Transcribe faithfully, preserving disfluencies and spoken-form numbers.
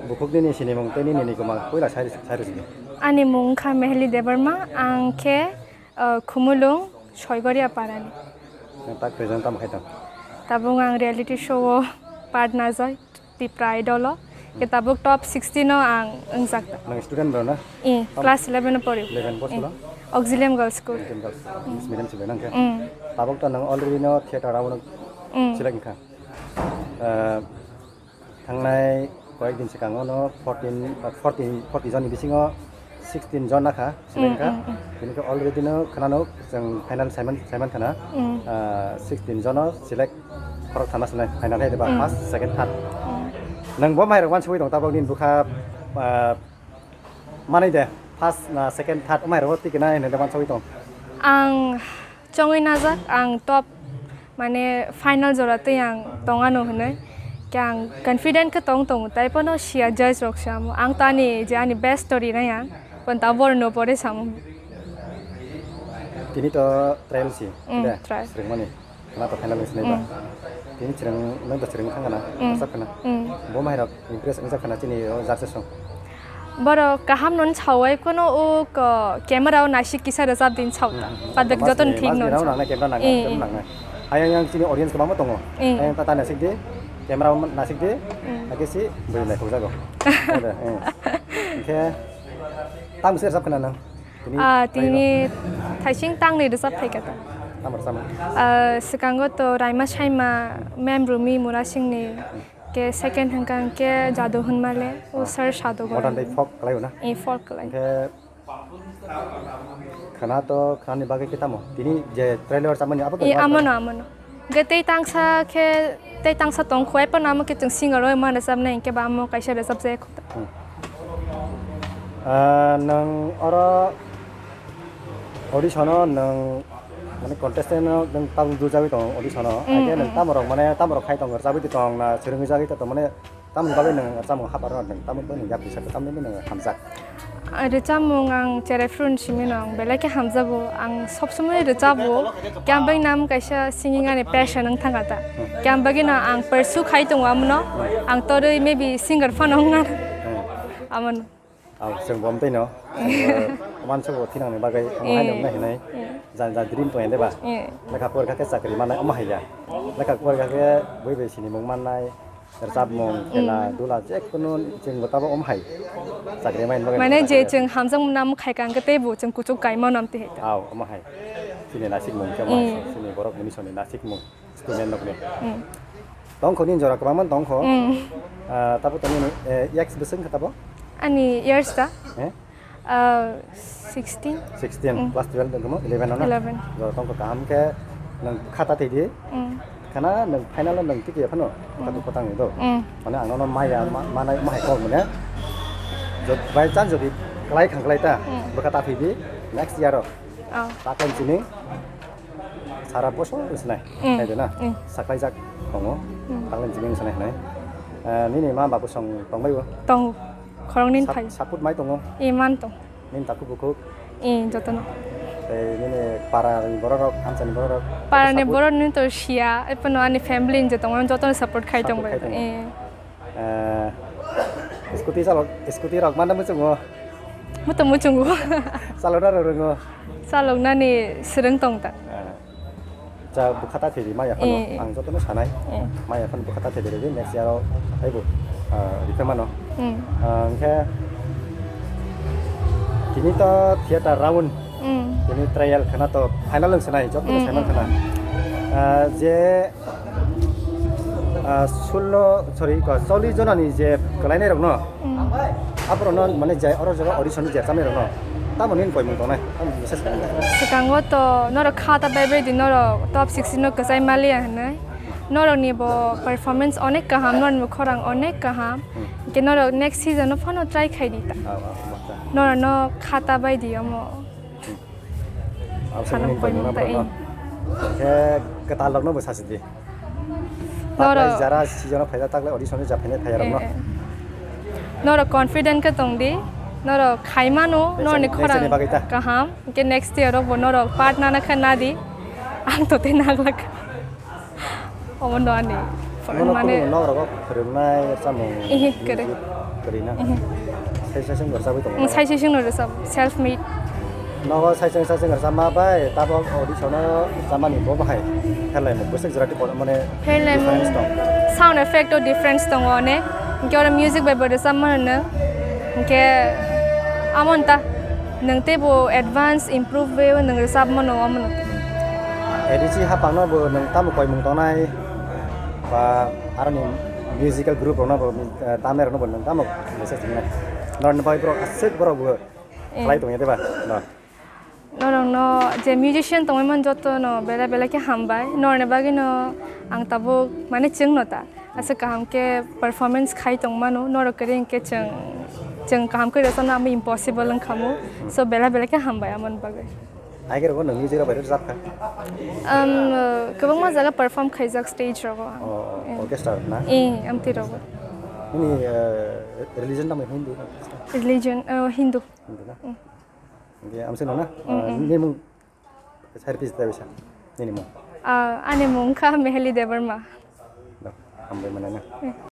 Bukhuk nini sinimung tei nini nigwma puila sai rw sidi. Ani mung wngkha Mehli Debbarma, ang khe, uh, Khumulwng Soigoria parani. Nwng tak present tamo khai tong? Tabuk ang reality show o part najak, Tipra Idol o. Khe tabuk top sixteen o ang wngjak ta. Nwng student bro na? I, class eleven o pori. Eleven bo solo? Auxilium Girls School. Auxilium Girls, English medium se nang khe. Mm. Tabuk to nwng already no theater round Mm. select kha. Uh, Thangnai koyek din swkango no fourteen, fourteen, forty joni bisingo sixteen jon nakha, select kha. Mm, mm, mm. Bini khe already no khwnano chwng final saiman, saiman khana, Mm. ah, sixteen jono select khorok thana sinai final hai ba Mm. first, second, third. Mm. Nwng bo mairok wansugwi tong tabok nini bwkha, ah, Manwi de, first na second, third, omai rogo tiki na hinwi de wansugwi tong. Ang chongwi najak, ang top, mane, final jora twi ang tong ano hinwi. Khe ang confident khe tong tongo, tai phano siya judge rok se amo. Ang to ani je ani best story nai ang, pon ta borno pore samo. Tini to trial si, Mm, de, trial. Swrwngmani. Khwna to final wngsinai ba. Mm. Tini chwrwng, nwng to chwrwng thang kana, Mm. Sab khwna. Mm. Bo mairok impress wngjak khwna chini o judges rok. Borok kaham no sawai kono o ko camera o naisik kisa rwchap din sawta. Mm, mm. But Mas joto ni, thik mas no ni rao sa. Nangnai camera nangnai, Eh, camera eh. Nangnai. Ayang yang chini audience kwbangma tongo. Eh. Ayang ta ta naisik di, camera o naisik di, Mm. ake si bui naithok jago. Ode, eh. Hingke, tamo se rwchap khwna nwng? Tini Ah, thaino? Tini thaising tangnwi rwchap phaikha ta. Tamo rwchapmung? Ah, swkango to Raima Saima, Mem Rumi Murasingni, ke second hwnkha hwnkhe Jadu Hwnmale, o Ah, sir Sadu modern Gorani. Tei folk kwlaio na? Eh, folk kwlai. Hwnkhe khwna to, khwnani bagwi khe tamo? Tini je trailer chamani abo to Eh, ma amono, amono. Hwnkhe tei tangsa khe, tei tangsa tong kho, ephano amo khe chwng singer oi ma rwchapnai, hwnkhe ba amo kaisa rwchapjak kho. Hmm. Ah, nwng oro audition o nwng, mane, contestant no nwng tabuk dujagwi tongo audition o. Hmm, Aike nwng hmm. Tamo rok, mane, tamo rok khai tongo, rwchapwi tong na, swrwngwi jagwi tong, mane, Tamoni bagwi nwng rwchapmung hapar rw nwng, tamoni bagwi nwng yapri sakha, tamoni bagwi nwng hamjak? Ah, rwchapmung ang cherai phuru ni simi no ang belai khe hamjago. Ang sob somoi rwchapgo. Khe ang bagwi nam kaisa singing ani passion wng thangkha ta. Hmm. Khe ang bagwi no ang pursue khai tongo amono. Hmm. Ang torwi maybe singer phano wngna. Hmm. Amono. Ang chwng bo amtwi no. Chwng bo mansa bo thinangni bagwi omo hai Eh. Nokna hinai. Eh. Jang jang dream tong de ba. Eh. Lekha porikha khe chakri manai omo hai ya. Lekha porikha khe bui bai sini mung mannai. Rwchapmung, Mm. Khela, dula, jekunu chwng bo tabo om hai. Chakri main bagwi Mane je chakri. Chwng hamjakmung nam khai kang khe tei bo chwng kuchuk kai mano amtwi hai ta. Aw, omo hai. Chini nasikmung khe omo hai. Mm. Chini borok muni soni nasikmung. Student nokni. Mm. Tongkho ni jora kwbangma tongkho. Mm. Ah, tabo tongni, eh, ex bwswk kha tabo? Ani years ta? Eh? Ah, sixteen. Sixteen, Mm. Class twelve tongmo, eleven ano? Eleven. Jora tongkho kaham khe nwng khata thidi. Mm. Khana nwng final o nwng tiki phano Mm. katu kotang ni do. Mm. Mane ang nono maya ma-, manai ma hai kok mane. Jod-, by chance jodi klai khang klai ta, Mm. bwkha ta thidi next year o. Oh. Ta kan chini sara bosor sinai. Mm. Hai de na. Mm. Saklai jak tongo. Mm. Ta kan chini sinai hinai. Eh, nini ma babu song tongbai bo? Tong. Khoroknwi Sap-, phai. Support mai tongo? Iman tong. Nini takhuk bukhuk? I, jotono. Tei nini para ni borok rok, amchani borok rok? Para ni support? Borok ni to siya, epono ani family ni jotono, jotono support khai Support tong bai. Khai tongo. I. Eh, scooty chalok, scooty rok mana muchungo? Muto muchungo. Chalok na rok rongo? Chalok nani swrwng tong ta. Eh. Cha bwkha ta thidi maya phano Eh, eh. Ang jotono sanai. Eh. Maya phano bwkha ta thidi redi next year o aibo, ah, rikha mano. Mm. Ah, hwnkhe tini to theater round. Mm. Tini trial khana to final wng sanai jotono Mm, saiman mm, khana. mm. Ah, je, ah, sullo, sorry, ko chollish jonani je kwlainai rokno. Mm. Aborokno mane jai oro jaga audition ni je chamai rokno. Tamo nini koimung tongnai? Tamo message tongnai? Swkango to norok kha ta bai bai di norok top sixteen no kwchai maliya hinwi. Norok ni bo performance onek kaham, norok ni bo khorang onek kaham. Hmm. Hwnkhe norok next season no phano try khai di ta. Ah, ah, ah, ah. Norok no kha ta bai di omo. Hmm. Abo Khana samani koimung koimung ta, borok no. Eh. Hwnkhe kwtal rok no bo sasi di. Norok Taklai jara season o phaijak, taklai audition o ja phainai phaiya rok no. Eh, eh. Norok confident khe tong di, norok khai mano, Tei norok ni chani, tei chani khorang bagwi ta. Kaham, hwnkhe next year o bo norok part nana khe na di, ang to tei naglak. Omo no ani, Nono mane, kunu nok rogo phwrwngnai chamung, Ihi, kwrwi. Music, Kwrwi na? Mhm. Sai sai sing rwchapwi tongo. Sai sai sing rwchap, self made. Nogo sai sai sai sing rwchapma bai tabok audition o chamani bo bahai. Helai mo bwswk jora tipo mane. Helai mo difference tong. Sound effect o difference tongo ne. Hinkhe oro music bai bo rwchapma hwno. Hinkhe amon ta nwng teibo advance improve bai nwng rwchapma no amon. A D C hapang no bo nwng tamo koimung tongnai ba aroni musical group rok no bo, eh, tamnai rok no bo nwng tamo message ringnai. Norokni bagwi borok aswk borok bo khlai tongya de ba? No. Norokno je musician tongwi man jotono belai belai khe hambai. Norokni bagwino ang tabuk mane chwngno ta. Aswk kaham khe performance khai tongmano. Norok kwrwi hinkhe chwng, chwng kaham khe rwchapna amo impossible wngkha mo. So belai belai khe hambai amoni bagwi. Aikhero bo nwng music rok bai rwchap kha? Um, uh, kwbangma jaga perform khaijak stage rogo ang. Oh, eh, orchestra na? Eh, amtwi rogo. Nini, uh, religion tamo Hindu na Christian? Religion, uh, Hindu. Hindu na? Mm. Hinkhe amseno na? Mm, uh, mm. Nini mung sari pis tabi sa. Nini mung? Uh, ani mung kha Meheli Debbarma. Da, hambai mane na? Eh.